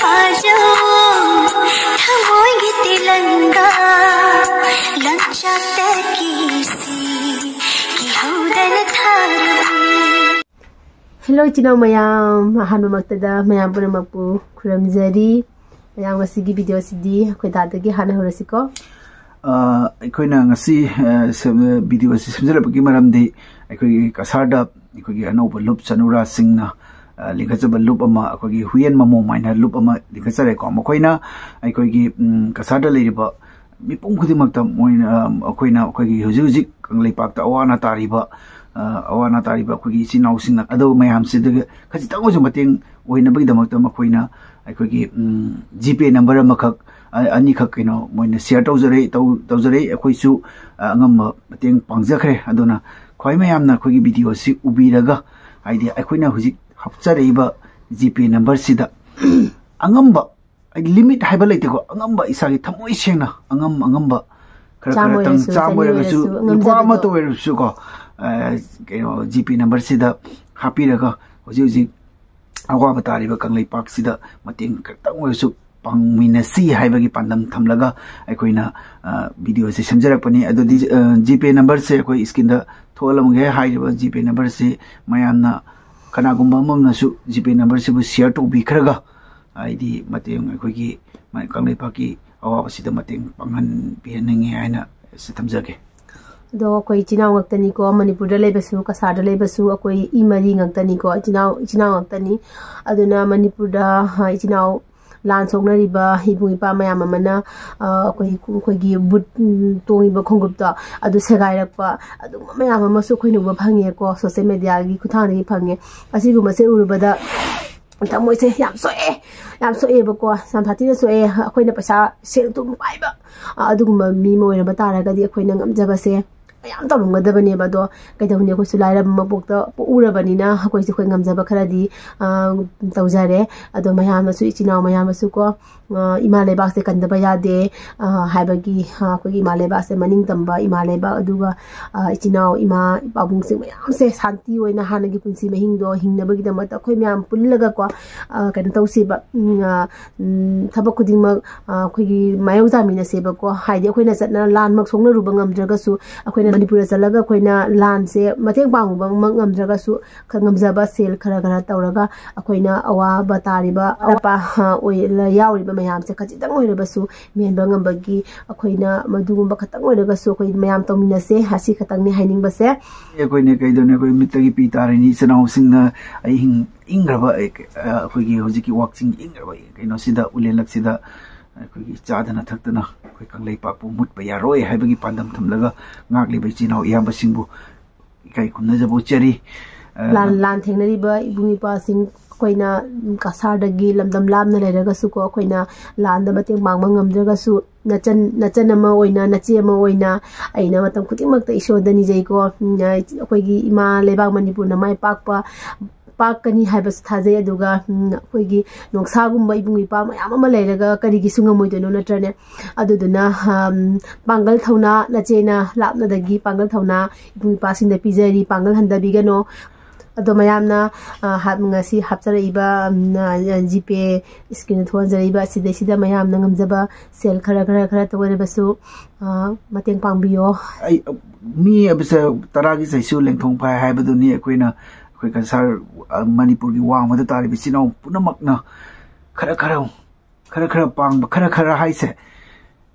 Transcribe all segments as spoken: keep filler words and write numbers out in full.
आ जाओ, ꯊꯃꯣꯏꯒꯤ ꯇꯤꯂꯪꯒꯥ ꯂꯝꯆꯠꯇꯒꯤꯁꯤ ꯀꯤꯍꯧꯗꯅ ꯊꯥꯔꯝꯃꯤ꯫ Hello, ꯏꯆꯤꯟ ꯏꯅꯥꯎ ꯃꯌꯥꯝ, ꯑꯍꯥꯟꯕꯃꯛꯇꯗ ꯃꯌꯥꯝ ꯄꯨꯝꯅꯃꯛꯄꯨ ꯈꯨꯔꯨꯝꯖꯔꯤ꯫ ꯃꯌꯥꯝ, ꯉꯁꯤꯒꯤ video ꯑꯁꯤꯗꯤ ꯑꯩꯈꯣꯏ ꯗꯥꯗꯒꯤ ꯍꯥꯟꯅ ꯍꯧꯔꯁꯤꯀꯣ꯫ ꯑ, ꯑꯩꯈꯣꯏꯅ ꯉꯁꯤ, ꯑ, ꯁꯦꯝ-, video ꯑꯁꯤ ꯁꯦꯝꯖꯤꯜꯂꯛꯄꯒꯤ ꯃꯔꯝꯗꯤ ꯑꯩꯈꯣꯏꯒꯤ ꯀꯁꯥꯔꯗ ꯑꯩꯈꯣꯏꯒꯤ ꯑꯅꯧꯕ ꯂꯨꯞ ꯆꯅꯨꯔꯥꯁꯤꯡꯅ, ꯑ, ꯂꯤꯡꯈꯠꯆꯕ ꯂꯨꯞ ꯑꯃ, ꯑꯩꯈꯣꯏꯒꯤ ꯍꯨꯌꯦꯟ ꯃꯃꯣꯝ ꯍꯥꯏꯅ ꯂꯨꯞ ꯑꯃ ꯂꯤꯡꯈꯠꯆꯔꯦꯀꯣ꯫ ꯃꯈꯣꯏꯅ ꯑꯩꯈꯣꯏꯒꯤ, ꯎꯝ, ꯀꯁꯥꯔꯗ ꯂꯩꯔꯤꯕ ꯃꯤꯄꯨꯝ ꯈꯨꯗꯤꯡꯃꯛꯇ ꯃꯣꯏꯅ, ꯑ, ꯑꯩꯈꯣꯏꯅ ꯑꯩꯈꯣꯏꯒꯤ ꯍꯧꯖꯤꯛ ꯍꯧꯖꯤꯛ ꯀꯪꯂꯩꯄꯥꯛꯇ ꯑꯋꯥ ꯑꯅꯥ ꯇꯥꯔꯤꯕ, ꯑ, ꯑꯋꯥ ꯑꯅꯥ ꯇꯥꯔꯤꯕ ꯑꯩꯈꯣꯏꯒꯤ ꯏꯆꯤꯟ ꯏꯅꯥꯎꯁꯤꯡꯅ ꯑꯗꯨ ꯃꯌꯥꯝꯁꯤꯗ ꯈꯖꯤꯛꯇꯪ ꯑꯣꯏꯔꯁꯨ ꯃꯇꯦꯡ ꯑꯣꯏꯅꯕꯒꯤꯗꯃꯛꯇ ꯃꯈꯣꯏꯅ ꯑꯩꯈꯣꯏꯒꯤ, ꯎꯝ, GPay number ꯑꯃꯈꯛ, ꯑ-, ꯑꯅꯤꯈꯛ ꯀꯩꯅꯣ ꯃꯣꯏꯅ share ꯇꯧꯖꯔꯦ, ꯇꯧ-, ꯇꯧꯖꯔꯦ꯫ ꯑꯩꯈꯣꯏꯁꯨ, ꯑ, ꯑꯉꯝꯕ ꯃꯇꯦꯡ ꯄꯥꯡꯖꯈ꯭ꯔꯦ꯫ ꯑꯗꯨꯅ ꯈ꯭ꯋꯥꯏ ꯃꯌꯥꯝꯅ ꯑꯩꯈꯣꯏꯒꯤ video ꯑꯁꯤ ꯎꯕꯤꯔꯒ, ꯍꯥꯏꯗꯤ ꯑꯩꯈꯣꯏꯅ ꯍꯧꯖꯤꯛ ꯍꯥꯞꯆꯔꯛꯏꯕ GPay number ꯁꯤꯗ ꯑꯉꯝꯕ, ꯍꯥꯏꯗꯤ limit ꯍꯥꯏꯕ ꯂꯩꯇꯦꯀꯣ, ꯑꯉꯝꯕ ꯏꯁꯥꯒꯤ ꯊꯃꯣꯏ ꯁꯦꯡꯅ ꯑꯉꯝ ꯑꯉꯝꯕ ꯈꯔ ꯆꯥꯝꯃ ꯈꯔꯇꯪ, ꯑꯣꯏꯔꯁꯨ, ꯆꯥꯝꯃ ꯆꯅꯤ ꯑꯣꯏꯔꯒꯁꯨ, ꯑꯣꯏꯔꯁꯨ, ꯂꯨꯄꯥ ꯑꯃꯠꯇ ꯉꯝꯖꯕꯗꯣ꯫ ꯑꯣꯏꯔꯁꯨꯀꯣ, ꯑ, ꯀꯩꯅꯣ, GPay number ꯁꯤꯗ ꯍꯥꯞꯄꯤꯔꯒ ꯍꯧꯖꯤꯛ ꯍꯧꯖꯤꯛ ꯑꯋꯥꯕ ꯇꯥꯔꯤꯕ ꯀꯪꯂꯩꯄꯥꯛꯁꯤꯗ ꯃꯇꯦꯡ ꯈꯤꯇꯪ ꯑꯣꯏꯔꯁꯨ ꯄꯥꯡꯃꯤꯟꯅꯁꯤ ꯍꯥꯏꯕꯒꯤ ꯄꯥꯟꯗꯝ ꯊꯝꯂꯒ ꯑꯩꯈꯣꯏꯅ, ꯑ, video ꯑꯁꯤ ꯁꯦꯝꯖꯔꯛꯄꯅꯤ꯫ ꯑꯗꯨꯗꯤ, ꯑ, GPay number ꯁꯦ ꯑꯩꯈꯣꯏ screen ꯗ ꯊꯣꯛꯍꯜꯂꯝꯒꯦ꯫ ꯍꯥꯏꯔꯤꯕ GPay number ꯁꯤ ꯃꯌꯥꯝꯅ ꯀꯅꯥꯒꯨꯝꯕ ꯑꯃꯅꯁꯨ GPay number ꯁꯤꯕꯨ share ꯇꯧꯕꯤꯈ꯭ꯔꯒ, ꯍꯥꯏꯗꯤ ꯃꯇꯦꯡ ꯑꯩꯈꯣꯏꯒꯤ ꯀꯪꯂꯩꯄꯥꯛꯀꯤ ꯑꯋꯥꯕꯁꯤꯗ ꯃꯇꯦꯡ ꯄꯥꯡꯍꯟꯕꯤꯍꯟꯅꯤꯡꯉꯤ ꯍꯥꯏꯅ ꯁꯤ ꯊꯝꯖꯒꯦ꯫ ꯑꯗꯣ ꯑꯩꯈꯣꯏ ꯏꯆꯤꯟ ꯏꯅꯥꯎ ꯉꯥꯛꯇꯅꯤꯀꯣ, ꯃꯅꯤꯄꯨꯔꯗ ꯂꯩꯕꯁꯨ, ꯀꯁꯥꯔꯗ ꯂꯩꯕꯁꯨ ꯑꯩꯈꯣꯏ ꯏ ꯃꯔꯤ ꯉꯥꯛꯇꯅꯤꯀꯣ, ꯏꯆꯤꯟ ꯏꯅꯥꯎ, ꯏꯆꯤꯟ ꯏꯅꯥꯎ ꯉꯥꯛꯇꯅꯤ꯫ ꯑꯗꯨꯅ ꯃꯅꯤꯄꯨꯔꯗ, ꯑ, ꯏꯆꯤꯟ ꯏꯅꯥꯎ ꯂꯥꯟ ꯁꯣꯛꯅꯔꯤꯕ ꯏꯕꯨꯡ ꯏꯄꯥ ꯃꯌꯥꯝ ꯑꯃꯅ, ꯑ, ꯑꯩꯈꯣꯏ, ꯑꯩꯈꯣꯏꯒꯤ ꯕꯨꯠ, ꯎꯝ, ꯇꯣꯡꯉꯤꯕ ꯈꯣꯡꯎꯞꯇꯣ ꯑꯗꯨ ꯁꯦꯒꯥꯏꯔꯛꯄ, ꯑꯗꯨꯒꯨꯝꯕ ꯃꯌꯥꯝ ꯑꯃꯁꯨ ꯑꯩꯈꯣꯏꯅ ꯎꯕ ꯐꯪꯉꯦꯀꯣ, social media ꯒꯤ ꯈꯨꯠꯊꯥꯡꯗꯒꯤ ꯐꯪꯉꯦ꯫ ꯑꯁꯤꯒꯨꯝꯕꯁꯦ ꯎꯔꯨꯕꯗ ꯊꯃꯣꯏꯁꯦ ꯌꯥꯝ ꯁꯣꯛꯑꯦ, ꯌꯥꯝ ꯁꯣꯛꯑꯦꯕꯀꯣ, ꯌꯥꯝ ꯁꯥꯊꯤꯅ ꯁꯣꯛꯑꯦ꯫ ꯑꯩꯈꯣꯏꯅ ꯄꯩꯁꯥ, ꯁꯦꯜ ꯊꯨꯝ ꯄꯥꯏꯕ, ꯑ, ꯑꯗꯨꯒꯨꯝꯕ ꯃꯤ ꯑꯃ ꯑꯣꯏꯔꯝꯕ ꯇꯥꯔꯒꯗꯤ ꯑꯩꯈꯣꯏꯅ ꯉꯝꯖꯕꯁꯦ ꯃꯌꯥꯝ ꯇꯧꯔꯝꯒꯗꯕꯅꯦꯕ꯫ ꯑꯗꯣ ꯀꯩꯗꯧꯅꯤ, ꯑꯩꯈꯣꯏꯁꯨ ꯂꯥꯏꯔꯕ ꯃꯄꯣꯛꯇ ꯄꯣꯛꯎꯔꯕꯅꯤꯅ ꯑꯩꯈꯣꯏꯁꯦ ꯑꯩꯈꯣꯏ ꯉꯝꯖꯕ ꯈꯔꯗꯤ ꯑ, ꯇꯧꯖꯔꯦ꯫ ꯑꯗꯣ ꯃꯌꯥꯝꯅꯁꯨ, ꯏꯆꯤꯟ ꯏꯅꯥꯎ ꯃꯌꯥꯝꯅꯁꯨ ꯀꯣ, ꯑ, ꯏꯃꯥ ꯂꯩꯕꯥꯛꯁꯦ ꯀꯟꯗꯕ ꯌꯥꯗꯦ, ꯑ, ꯍꯥꯏꯕꯒꯤ, ꯑ, ꯑꯩꯈꯣꯏꯒꯤ ꯏꯃꯥ ꯂꯩꯕꯥꯛꯁꯦ ꯃꯅꯤꯡ ꯇꯝꯕ ꯏꯃꯥ ꯂꯩꯕꯥꯛ, ꯑꯗꯨꯒ ꯑ, ꯏꯆꯤꯟ ꯏꯅꯥꯎ ꯏꯃꯥ ꯄꯥꯕꯨꯡꯁꯤꯡ ꯃꯌꯥꯝꯁꯦ ꯁꯥꯟꯇꯤ ꯑꯣꯏꯅ ꯍꯥꯟꯅꯒꯤ ꯄꯨꯟꯁꯤ ꯃꯍꯤꯡꯗꯣ ꯍꯤꯡꯅꯕꯒꯤꯗꯃꯛꯇ ꯑꯩꯈꯣꯏ ꯃꯌꯥꯝ ꯄꯨꯜꯂꯒꯀꯣ, ꯑ, ꯀꯩꯅꯣ ꯇꯧꯁꯦꯕ, ꯎꯝ, ꯑ, ꯎꯝ, ꯊꯕꯛ ꯈꯨꯗꯤꯡꯃꯛ, ꯑ, ꯑꯩꯈꯣꯏꯒꯤ ꯃꯥꯌꯣꯛ ꯇꯥꯃꯤꯟꯅꯁꯦꯕꯀꯣ꯫ ꯍꯥꯏꯗꯤ ꯑꯩꯈꯣꯏꯅ ꯆꯠꯅ ꯂꯥꯟꯃꯛ ꯁꯣꯛꯅꯔꯨꯕ ꯉꯝꯗ꯭ꯔꯒꯁꯨ, ꯑꯩꯈꯣꯏꯅ ꯃꯅꯤꯄꯨꯔꯗ ꯆꯠꯂꯒ ꯑꯩꯈꯣꯏꯅ ꯂꯥꯟꯁꯦ ꯃꯇꯦꯡ ꯄꯥꯡꯉꯨꯕꯃꯛ ꯉꯝꯗ꯭ꯔꯒꯁꯨ, ꯈ-, ꯉꯝꯖꯕ ꯁꯦꯜ ꯈꯔ ꯈꯔ ꯇꯧꯔꯒ ꯑꯩꯈꯣꯏꯅ ꯑꯋꯥꯕ ꯇꯥꯔꯤꯕ ꯑꯔꯞꯄ, ꯑ, ꯑꯣꯏ-, ꯌꯥꯎꯔꯤꯕ ꯃꯌꯥꯝꯁꯦ ꯈꯖꯤꯛꯇꯪ ꯑꯣꯏꯔꯕꯁꯨ ꯃꯦꯟꯕ ꯉꯝꯕꯒꯤ ꯑꯩꯈꯣꯏꯅ ꯃꯗꯨꯒꯨꯝꯕ ꯈꯛꯇꯪ ꯑꯣꯏꯔꯒꯁꯨ ꯑꯩꯈꯣꯏ ꯃꯌꯥꯝ ꯇꯧꯃꯤꯟꯅꯁꯦ, ꯑꯁꯤ ꯈꯛꯇꯪꯅꯤ ꯍꯥꯏꯅꯤꯡꯕꯁꯦ꯫ ꯑꯩꯈꯣꯏꯅ ꯀꯩꯗꯧꯅꯤ, ꯑꯩꯈꯣꯏ ꯃꯤꯠꯇꯒꯤ ꯄꯤ ꯇꯥꯔꯤꯅꯤ, ꯏꯆꯤꯟ ꯏꯅꯥꯎꯁꯤꯡꯅ ꯑꯍꯤꯡ ꯏꯪꯈ꯭ꯔꯕ, ꯑꯩꯈꯣꯏꯒꯤ ꯍꯧꯖꯤꯛꯀꯤ ꯋꯥꯛꯆꯤꯡ ꯏꯪꯈ꯭ꯔꯕ ꯀꯩꯅꯣꯁꯤꯗ, ꯎꯂꯦꯟꯂꯛꯁꯤꯗ ꯑꯩꯈꯣꯏꯒꯤ ꯆꯥꯗꯅ ꯊꯛꯇꯅ ꯑꯩꯈꯣꯏ ꯀꯪꯂꯩꯄꯥꯛꯄꯨ ꯃꯨꯠꯄ ꯌꯥꯔꯣꯏ ꯍꯥꯏꯕꯒꯤ ꯄꯥꯟꯗꯝ ꯊꯝꯂꯒ ꯉꯥꯛꯂꯤꯕ ꯏꯆꯤꯟ ꯏꯅꯥꯎ ꯏꯌꯥꯝꯕꯁꯤꯡꯕꯨ ꯏꯀꯥꯏ ꯈꯨꯝꯅꯖꯕ ꯎꯠꯆꯔꯤ꯫ ꯑ, ꯂꯥꯟ, ꯂꯥꯟ ꯊꯦꯡꯅꯔꯤꯕ ꯏꯕꯨꯡ ꯏꯄ꯭ꯋꯥꯁꯤꯡ, ꯑꯩꯈꯣꯏꯅ ꯀꯁꯥꯔꯗꯒꯤ ꯂꯝꯗꯝ ꯂꯥꯞꯅ ꯂꯩꯔꯒꯁꯨꯀꯣ, ꯑꯩꯈꯣꯏꯅ ꯂꯥꯟꯗ ꯃꯇꯦꯡ ꯄꯥꯡꯕ ꯉꯝꯗ꯭ꯔꯒꯁꯨ, ꯅꯆꯟ, ꯅꯆꯟ ꯑꯃ ꯑꯣꯏꯅ, ꯅꯆꯦ ꯑꯃ ꯑꯣꯏꯅ ꯑꯩꯅ ꯃꯇꯝ ꯈꯨꯗꯤꯡꯃꯛꯇ ꯏꯁꯣꯔꯗ ꯅꯤꯖꯩꯀꯣ꯫ ꯎꯝ, ꯑꯩꯈꯣꯏꯒꯤ ꯏꯃꯥ ꯂꯩꯕꯥꯛ ꯃꯅꯤꯄꯨꯔꯅ ꯃꯥꯏ ꯄꯥꯛꯄ, ꯄꯥꯛꯀꯅꯤ ꯍꯥꯏꯕꯁꯨ ꯊꯥꯖꯩ꯫ ꯑꯗꯨꯒ, ꯎꯝ, ꯑꯩꯈꯣꯏꯒꯤ ꯅꯣꯡꯁꯥꯒꯨꯝꯕ ꯏꯕꯨꯡ ꯏꯄ꯭ꯋꯥ ꯃꯌꯥꯝ ꯑꯃ ꯂꯩꯔꯒ ꯀꯔꯤꯒꯤꯁꯨ ꯉꯝꯃꯣꯏꯗꯣꯏꯅꯣ, ꯅꯠꯇ꯭ꯔꯅꯦ? ꯑꯗꯨꯗꯨꯅ, ꯎꯝ, ꯄꯥꯡꯒꯜ ꯊꯧꯅꯥ, ꯅꯆꯦꯅ ꯂꯥꯞꯅꯗꯒꯤ ꯄꯥꯡꯒꯜ ꯊꯧꯅꯥ ꯏꯕꯨꯡ ꯏꯄ꯭ꯋꯥꯁꯤꯡꯗ ꯄꯤꯖꯔꯤ, ꯄꯥꯡꯒꯜ ꯍꯟꯊꯕꯤꯒꯅꯣ꯫ ꯑꯗꯣ ꯃꯌꯥꯝꯅ, ꯑ, ꯍꯥꯞ-, ꯉꯁꯤ ꯍꯥꯞꯆꯔꯛꯏꯕ, ꯎꯝ, ꯑ, ꯖꯤꯄꯦ ꯏꯁꯀ꯭ꯔꯤꯟꯗ ꯊꯣꯛꯍꯟꯖꯔꯛꯏꯕ ꯑꯁꯤꯗꯩꯁꯤꯗ ꯃꯌꯥꯝꯅ ꯉꯝꯖꯕ ꯁꯦꯜ ꯈꯔ, ꯈꯔ, ꯈꯔ ꯇ ꯑꯣꯏꯔꯕꯁꯨ, ꯑ, ꯃꯇꯦꯡ ꯄꯥꯡꯕꯤꯌꯣ꯫ ꯑꯩ, ꯃꯤ ꯍꯥꯏꯕꯁꯦ ꯇꯔꯥꯒꯤ ꯆꯩꯁꯨ ꯂꯦꯡꯊꯣꯡ ꯐꯥꯏ ꯍꯥꯏꯕꯗꯨꯅꯤ꯫ ꯑꯩꯈꯣꯏꯅ, ꯑꯩꯈꯣꯏ ꯀꯁꯥꯔ, ꯑ, ꯃꯅꯤꯄꯨꯔꯒꯤ ꯋꯥꯡꯃꯗ ꯇꯥꯔꯤꯕ ꯏꯆꯤꯟ ꯏꯅꯥꯎ ꯄꯨꯝꯅꯃꯛꯅ ꯈꯔ, ꯈꯔ, ꯈꯔ, ꯈꯔ ꯄꯥꯡꯕ, ꯈꯔ, ꯈꯔ ꯍꯥꯏꯁꯦ,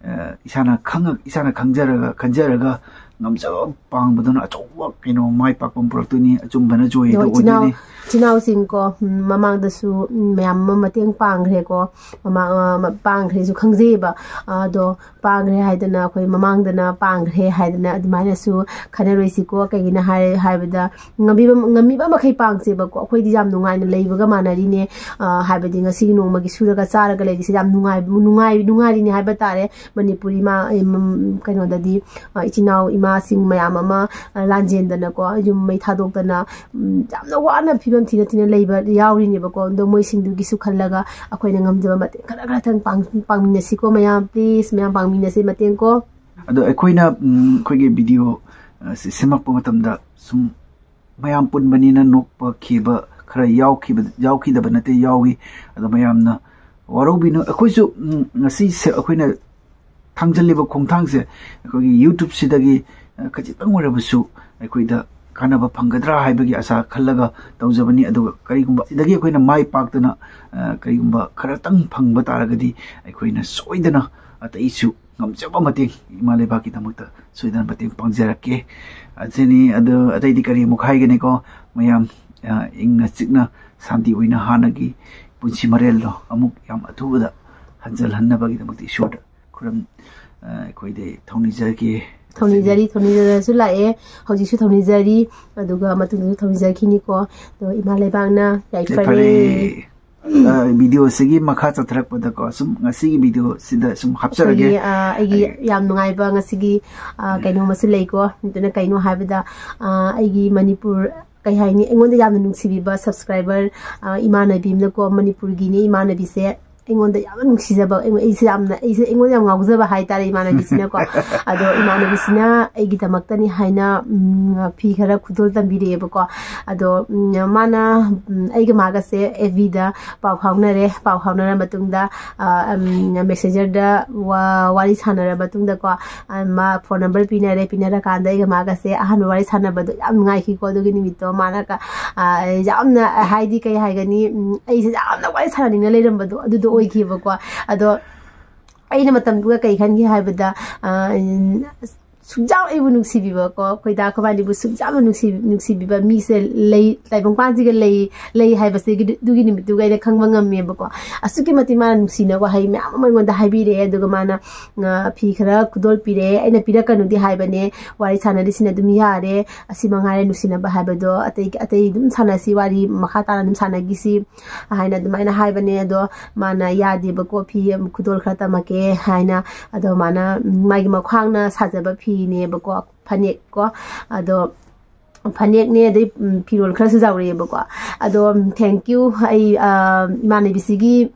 ꯑ, ꯏꯁꯥꯅ ꯈꯪꯉ-, ꯏꯁꯥꯅ ꯈꯪꯖꯔꯒ, ꯈꯟꯖꯔꯒ ꯉꯝꯖꯕ ꯄꯥꯡꯕꯗꯨꯅ ꯑꯆꯧꯕ ꯀꯩꯅꯣ ꯃꯥꯏ ꯄꯥꯛꯄ ꯑꯃ ꯄꯨꯔꯛꯇꯣꯏꯅꯤ꯫ ꯑꯆꯨꯝꯕꯅ ꯖꯣꯏ ꯑꯗꯣ ꯑꯗꯨ ꯏꯆꯤꯟ ꯏꯅꯥꯎ-, ꯑꯣꯏꯗꯣꯏꯅꯤ꯫ ꯏꯆꯤꯟ ꯏꯅꯥꯎꯁꯤꯡꯀꯣ, ꯎꯝ, ꯃꯃꯥꯡꯗꯁꯨ, ꯎꯝ, ꯃꯌꯥꯝ ꯑꯃ ꯃꯇꯦꯡ ꯄꯥꯡꯈ꯭ꯔꯦꯀꯣ꯫ ꯃꯃꯥ-, ꯑ, ꯃ-, ꯄꯥꯡꯈ꯭ꯔꯦꯁꯨ ꯈꯪꯖꯩꯌꯦꯕ꯫ ꯑꯗꯣ ꯄꯥꯡꯈ꯭ꯔꯦ ꯍꯥꯏꯗꯅ, ꯑꯩꯈꯣꯏ ꯃꯃꯥꯡꯗꯅ ꯄꯥꯡꯈ꯭ꯔꯦ ꯍꯥꯏꯗꯅ ꯑꯗꯨꯃꯥꯏꯅꯁꯨ ꯈꯟꯅꯔꯣꯏꯁꯤꯀꯣ꯫ ꯀꯩꯒꯤꯅꯣ ꯍꯥꯏ-, ꯍꯥꯏꯕꯗ, ꯉꯝꯕꯤꯕ, ꯉꯝꯃꯤꯕ ꯃꯈꯩ ꯄꯥꯡꯁꯦꯕꯀꯣ꯫ ꯑꯩꯈꯣꯏꯗꯤ ꯌꯥꯝ ꯅꯨꯡꯉꯥꯏꯅ ꯂꯩꯕꯒ ꯃꯥꯟꯅꯔꯤꯅꯦ꯫ ꯑ, ꯍꯥꯏꯕꯗꯤ ꯉꯁꯤꯒꯤ ꯅꯣꯡꯃꯒꯤ ꯁꯨꯔꯒ ꯆꯥꯔꯒ ꯂꯩꯔꯤꯁꯦ ꯌꯥꯝ ꯅꯨꯡꯉꯥꯏ-, ꯅꯨꯡꯉꯥꯏ-, ꯅꯨꯡꯉꯥꯏꯔꯤꯅꯦ ꯍꯥꯏꯕ ꯇꯥꯔꯦ꯫ ꯃꯅꯤꯄꯨꯔꯤ ꯃꯥ-, ꯑꯦ, ꯃꯝ-, ꯀꯩꯅꯣꯗꯗꯤ, ꯑ, ꯏꯆꯤꯟ ꯏꯅꯥꯎ ꯃꯥꯁꯤꯡ ꯃꯌꯥꯝ ꯑꯃ, ꯑ, ꯂꯥꯟꯖꯦꯟꯗꯅꯀꯣ, ꯌꯨꯝ ꯃꯩ ꯊꯥꯗꯣꯛꯇꯅ, ꯎꯝ, ꯌꯥꯝꯅ ꯋꯥꯅ ꯐꯤꯕꯝ ꯊꯤꯅ ꯊꯤꯅ ꯂꯩꯕ ꯌꯥꯎꯔꯤꯅꯦꯕꯀꯣ꯫ ꯑꯗꯣ ꯃꯣꯏꯁꯤꯡꯗꯨꯒꯤꯁꯨ ꯈꯜꯂꯒ ꯑꯩꯈꯣꯏꯅ ꯉꯝꯖꯕ ꯃꯇꯦꯡ ꯈꯔ ꯈꯔꯇꯪ ꯄꯥꯡ-, ꯄꯥꯡꯃꯤꯟꯅꯁꯤꯀꯣ ꯃꯌꯥꯝ, please, ꯃꯌꯥꯝ ꯄꯥꯡꯃꯤꯟꯅꯁꯤ ꯃꯇꯦꯡ ꯀꯣ꯫ ꯑꯗꯣ ꯑꯩꯈꯣꯏꯅ, ꯎꯝ, ꯑꯩꯈꯣꯏꯒꯤ ꯚꯤꯗꯤꯑꯣ, ꯑ, ꯁꯤ ꯁꯦꯝꯃꯛꯄ ꯃꯇꯝꯗ ꯁꯨꯝ ꯃꯌꯥꯝ ꯄꯨꯟꯕꯅꯤꯅ ꯅꯣꯛꯄ ꯈꯤꯕ ꯈꯔ ꯌꯥꯎꯈꯤꯕ, ꯌꯥꯎꯈꯤꯗꯕ ꯅꯠꯇꯦ, ꯌꯥꯎꯏ꯫ ꯑꯗꯣ ꯃꯌꯥꯝꯅ ꯋꯥꯔꯧꯕꯤꯅꯨ꯫ ꯑꯩꯈꯣꯏꯁꯨ, ꯎꯝ, ꯉꯁꯤ ꯁꯦ-, ꯑꯩꯈꯣꯏꯅ ꯊꯥꯡꯖꯜꯂꯤꯕ ꯈꯣꯡꯊꯥꯡꯁꯦ ꯑꯩꯈꯣꯏꯒꯤ YouTube-ꯁꯤꯗꯒꯤ, ꯑ, ꯈꯖꯤꯛꯇꯪ ꯑꯣꯏꯔꯕꯁꯨ ꯑꯩꯈꯣꯏꯗ ꯀꯥꯟꯅꯕ ꯐꯪꯒꯗ꯭ꯔꯥ ꯍꯥꯏꯕꯒꯤ ꯑꯁꯥ ꯈꯜꯂꯒ ꯇꯧꯖꯕꯅꯤ꯫ ꯑꯗꯨꯒ ꯀꯔꯤꯒꯨꯝꯕ ꯁꯤꯗꯒꯤ ꯑꯩꯈꯣꯏꯅ ꯃꯥꯏ ꯄꯥꯛꯇꯅ, ꯑ, ꯀꯔꯤꯒꯨꯝꯕ ꯈꯔꯇꯪ ꯐꯪꯕ ꯇꯥꯔꯒꯗꯤ ꯑꯩꯈꯣꯏꯅ ꯁꯣꯏꯗꯅ ꯑꯇꯩꯁꯨ ꯉꯝꯖꯕ ꯃꯇꯦꯡ ꯏꯃꯥ ꯂꯩꯕꯥꯛꯀꯤꯗꯃꯛꯇ ꯁꯣꯏꯗꯅ ꯃꯇꯦꯡ ꯄꯥꯡꯖꯔꯛꯀꯦ꯫ ꯑꯁꯤꯅꯤ꯫ ꯑꯗꯨ ꯑꯇꯩꯗꯤ ꯀꯔꯤ ꯑꯃꯨꯛ ꯍꯥꯏꯒꯅꯤꯀꯣ? ꯃꯌꯥꯝ, ꯑ, ꯏꯪꯅ ꯆꯤꯛꯅ ꯁꯥꯟꯇꯤ ꯑꯣꯏꯅ ꯍꯥꯟꯅꯒꯤ ꯄꯨꯟꯁꯤ ꯃꯔꯦꯜꯗꯣ ꯑꯃꯨꯛ ꯌꯥꯝ ꯑꯊꯨꯕꯗ ꯍꯟꯖꯜꯍꯟꯅꯕꯒꯤꯗꯃꯛꯇ ꯏꯁꯣꯔꯗ ꯈꯨꯔꯝ, ꯑ, ꯑꯩꯈꯣꯏꯗꯤ ꯊꯧꯅꯤꯖꯒꯦ꯫ ꯊꯧꯅꯤꯖꯔꯤ, ꯊꯧꯅꯤꯖꯔꯁꯨ ꯂꯥꯛꯑꯦ, ꯍꯧꯖꯤꯛꯁꯨ ꯊꯧꯅꯤꯖꯔꯤ, ꯑꯗꯨꯒ ꯃꯇꯨꯡꯗꯁꯨ ꯊꯧꯅꯤꯖꯈꯤꯅꯤꯀꯣ꯫ ꯑꯗꯣ ꯏꯃꯥ ꯂꯩꯕꯥꯛꯅ ꯌꯥꯏꯐꯔꯦ꯫ ꯌꯥꯏꯐꯔꯦ꯫ ꯑ, ꯚꯤꯗꯤꯑꯣꯁꯤꯒꯤ ꯃꯈꯥ ꯆꯠꯊꯔꯛꯄꯗꯀꯣ, ꯁꯨꯝ ꯉꯁꯤꯒꯤ ꯚꯤꯗꯤꯑꯣꯁꯤꯗ ꯁꯨꯝ ꯍꯥꯞꯆꯔꯒꯦ꯫ ꯑꯩꯈꯣꯏꯒꯤ, ꯑ, ꯑꯩꯒꯤ ꯑꯩ ꯌꯥꯝ ꯅꯨꯡꯉꯥꯏꯕ ꯉꯁꯤꯒꯤ, ꯑ, ꯀꯩꯅꯣꯝꯃꯁꯨ ꯂꯩꯀꯣ꯫ ꯑꯗꯨꯅ ꯀꯩꯅꯣ ꯍꯥꯏꯕꯗ, ꯑ, ꯑꯩꯒꯤ ꯃꯅꯤꯄꯨꯔ, ꯀꯩ ꯍꯥꯏꯅꯤ, ꯑꯩꯉꯣꯟꯗ ꯌꯥꯝꯅ ꯅꯨꯡꯁꯤꯕꯤꯕ subscriber, ꯑ, ꯏꯃꯥꯟꯅꯕꯤ ꯑꯃꯅꯀꯣ, ꯃꯅꯤꯄꯨꯔꯒꯤꯅꯤ ꯏꯃꯥꯟꯅꯕꯤꯁꯦ, ꯑꯩꯉꯣꯟꯗ ꯌꯥꯝꯅ ꯅꯨꯡꯁꯤꯖꯕ, ꯑꯩꯉꯣꯟ-, ꯑꯩꯁꯦ ꯌꯥꯝꯅ, ꯑꯩꯁꯦ ꯑꯩꯉꯣꯟꯗ ꯌꯥꯝ ꯉꯥꯎꯖꯕ ꯍꯥꯏꯇꯥꯔꯦ ꯏꯃꯥꯟꯅꯕꯤꯁꯤꯅꯀꯣ꯫ ꯑꯗꯣ ꯏꯃꯥꯟꯅꯕꯤꯁꯤꯅ ꯑꯩꯒꯤꯗꯃꯛꯇꯅꯤ ꯍꯥꯏꯅ, ꯎꯝ, ꯐꯤ ꯈꯔ ꯈꯨꯗꯣꯜ ꯇꯝꯕꯤꯔꯛꯑꯦꯕꯀꯣ꯫ ꯑꯗꯣ, ꯎꯝ, ꯃꯥꯅ, ꯎꯝ, ꯑꯩꯒ ꯃꯥꯒꯁꯦ F B-ꯗ ꯄꯥꯎ ꯐꯥꯎꯅꯔꯦ꯫ ꯄꯥꯎ ꯐꯥꯎꯅꯔ ꯃꯇꯨꯡꯗ, ꯑ, ꯎꯝ, Messenger-ꯗ ꯋꯥ-, ꯋꯥꯔꯤ ꯁꯥꯟꯅꯔ ꯃꯇꯨꯡꯗꯀꯣ, ꯑ, ꯃꯥ phone number ꯄꯤꯅꯔꯦ꯫ ꯄꯤꯅꯔꯀꯥꯟꯗ ꯑꯩꯒ ꯃꯥꯒꯁꯦ ꯑꯍꯥꯟꯕ ꯋꯥꯔꯤ ꯁꯥꯟꯅꯕꯗꯣ ꯌꯥꯝ ꯅꯨꯡꯉꯥꯏꯈꯤꯀꯣ꯫ ꯑꯗꯨꯒꯤ ꯅꯨꯃꯤꯠꯇꯣ ꯃꯥꯅ ꯀ-, ꯑ, ꯌꯥꯝꯅ, ꯍꯥꯏꯗꯤ ꯀꯩ ꯍꯥꯏꯒꯅꯤ, ꯎꯝ, ꯑꯩꯁꯦ ꯌꯥꯝꯅ ꯋꯥꯔꯤ ꯁꯥꯟꯅꯅꯤꯡꯅ ꯂꯩꯔꯝꯕꯗꯣ ꯑꯗꯨꯗꯣ ꯑꯣꯏꯈꯤꯕꯀꯣ꯫ ꯑꯗꯣ ꯑꯩꯅ ꯃꯇꯝꯗꯨꯒ ꯀꯩ ꯈꯟꯈꯤ ꯍꯥꯏꯕꯗ, ꯑ, ꯁꯨꯡꯆꯥꯎ ꯑꯩꯕꯨ ꯅꯨꯡꯁꯤꯕꯤꯕꯀꯣ, ꯑꯩꯈꯣꯏꯗ ꯑꯩꯈꯣꯏꯕꯥꯅꯤꯕꯨ ꯁꯨꯡꯆꯥꯎꯅ ꯅꯨꯡꯁꯤ-, ꯅꯨꯡꯁꯤꯕꯤꯕ ꯃꯤꯁꯦ ꯂꯩ, ꯇꯥꯏꯕꯪꯄꯥꯟꯁꯤꯒ ꯂꯩ, ꯂꯩ ꯍꯥꯏꯕꯁꯦ ꯑꯗꯨꯒꯤ ꯅꯨꯃꯤꯠꯇꯨꯒ ꯑꯩꯅ ꯈꯪꯕ ꯉꯝꯃꯦꯕꯀꯣ꯫ ꯑꯁꯨꯛꯀꯤ ꯃꯇꯤꯛ ꯃꯥꯅ ꯅꯨꯡꯁꯤꯅ ꯋꯥꯍꯩ ꯃꯌꯥꯝ ꯑꯃ ꯑꯩꯉꯣꯟꯗ ꯍꯥꯏꯕꯤꯔꯛꯑꯦ꯫ ꯑꯗꯨꯒ ꯃꯥꯅ, ꯑ, ꯐꯤ ꯈꯔ ꯈꯨꯗꯣꯜ ꯄꯤꯔꯛꯑꯦ꯫ ꯑꯩꯅ ꯄꯤꯔꯛꯀꯅꯨꯗꯤ ꯍꯥꯏꯕꯅꯦ, ꯋꯥꯔꯤ ꯁꯥꯟꯅꯔꯤꯁꯤꯅ ꯑꯗꯨꯝ ꯌꯥꯔꯦ, ꯑꯁꯤ ꯃꯉꯥꯏꯔꯦ ꯅꯨꯡꯁꯤꯅꯕ ꯍꯥꯏꯕꯗꯣ, ꯑꯇꯩ, ꯑꯇꯩ ꯑꯗꯨꯝ ꯁꯥꯟꯅꯁꯤ, ꯋꯥꯔꯤ ꯃꯈꯥ ꯇꯥꯅ ꯑꯗꯨꯝ ꯁꯥꯟꯅꯈꯤꯁꯤ ꯍꯥꯏꯅ ꯑꯗꯨꯃꯥꯏꯅ ꯍꯥꯏꯕꯅꯦ꯫ ꯑꯗꯣ ꯃꯥꯅ ꯌꯥꯗꯦꯕꯀꯣ, ꯐꯤ ꯈꯨꯗꯣꯜ ꯈꯔ ꯇꯝꯃꯛꯀꯦ ꯍꯥꯏꯅ꯫ ꯑꯗꯣ ꯃꯥꯅ, ꯎꯝ, ꯃꯥꯒꯤ ꯃꯈ꯭ꯋꯥꯡꯅ ꯁꯥꯖꯕ ꯐꯤ ꯐꯤꯅꯦꯕꯀꯣ, ꯐꯅꯦꯛ ꯀꯣ꯫ ꯑꯗꯣ ꯐꯅꯦꯛꯅꯦ, ꯑꯗꯩ, ꯎꯝ, ꯐꯤꯔꯣꯜ ꯈꯔꯁꯨ ꯌꯥꯎꯔꯛꯑꯦꯕꯀꯣ꯫ ꯑꯗꯣ, ꯎꯝ, thank you꯫ ꯑꯩ, ꯑ, ꯏꯃꯥꯟꯅꯕꯤꯁꯤꯒꯤ,